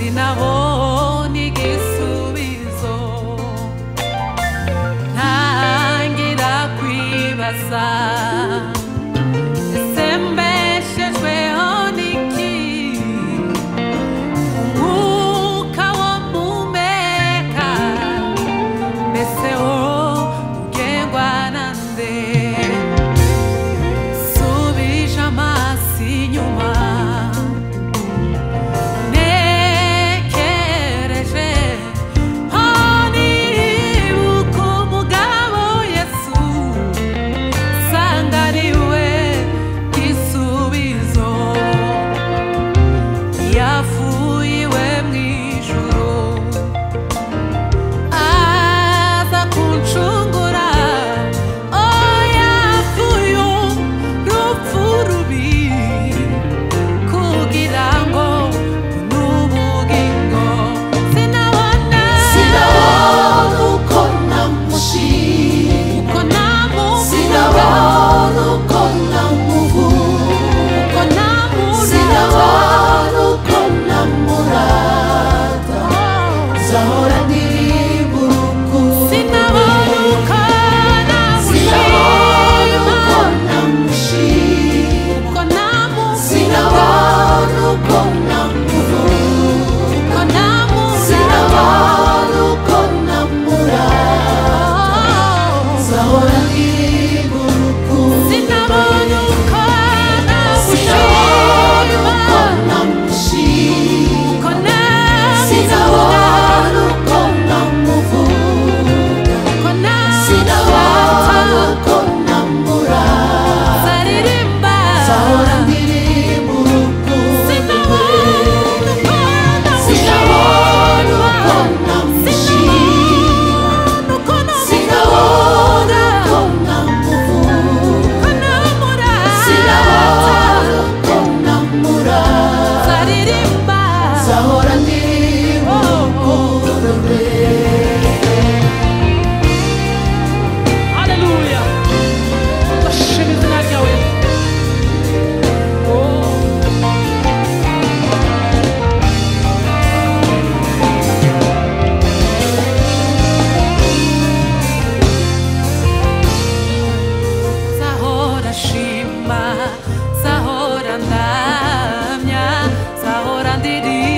Sinabona igisubizo, ntangira kwibaza ese mbeshejweho n'iki? Umwuka wo mpumeka mbese wo ugengwa na nde? Subije amaso inyuma, ntekereje ho nibuka umugabo Yesu, nsanga ari we gisubizo. Yavuye iwe mu ijuru aza kuncungura, oh yapfuye urupfu rubi kugira ngo n'ubugingo. Sinabona, Sinabona uko namushima, uko namuvuga, sinabona uko namuvuga, uko namurata, sinabona uko namurata, nzahora ndirimba urukundo. Sinabona uko Sinabona uko namushima, namushima, uko namuvuga, sinabona uko namuvuga, uko namurata, sinabona uko namurata, nzahora ndirimba urukundo. Sinabona uko Sinabona uko namushima, namushima, uko namuvuga, sinabona uko namuvuga, uko sinabona namurata, uko namurata, nzaririmba. nzahora ndirimba urukundo. Sinabona uko Sinabona uko namushima, namushima, uko sinabona namuvuga, uko namuvuga, uko namurata, sinabona uko namurata, nzaririmba. nzahora ndirimba urukundo rwe. Haleluya, ndashima izina ryawe. Oh. Zahora shima, zahora ndamya, zahora ndirimba.